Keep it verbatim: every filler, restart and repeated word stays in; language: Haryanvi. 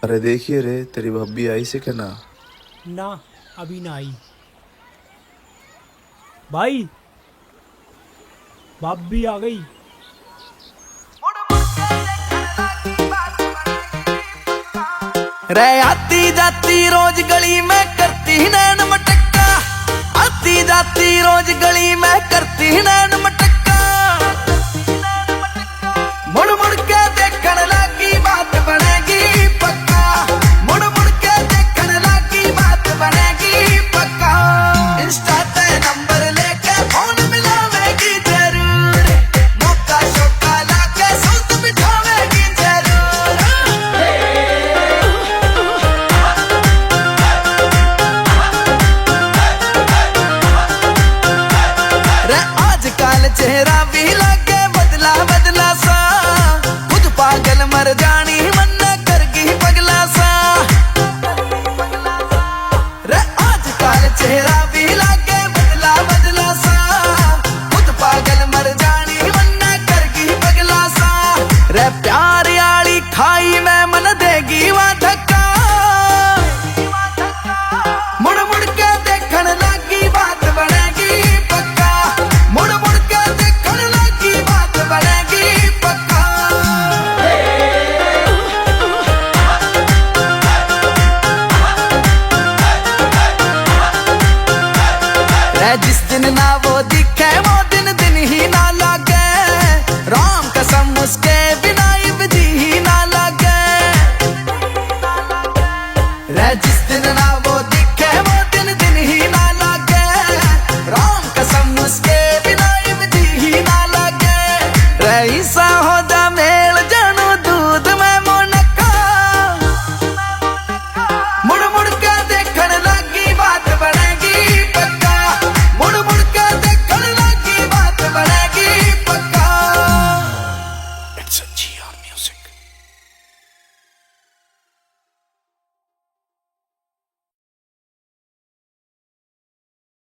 अरे देखिए रे, तेरी भाभी आई से के ना? ना, अभी ना आई। भाई, भाभी आ गई। रे आती जाती रोज गली में करती नैन मटक्का, आती जाती रोज गली में करती नैन मटक्का। मुड़ मुड़ के देखण लागी, बात बनेगी पक्का। मुड़ मुड़ के देखण लागी, बात बनेगी पक्का। Insta ते नंबर लेके फोन मिलावेगी जरूर। मौका शौका लाके सूत बिठावेगी जरूर। रे आजकल चेहरा भी लागे बदला बदला सा, खुद पागल मर जानी मन्ना कर गई पगला सा। रे आजकल चेहरा भी लागे बदला बदला सा, खुद पागल मर जानी मन्ना कर गई पगला सा। रे प्यार आली खाई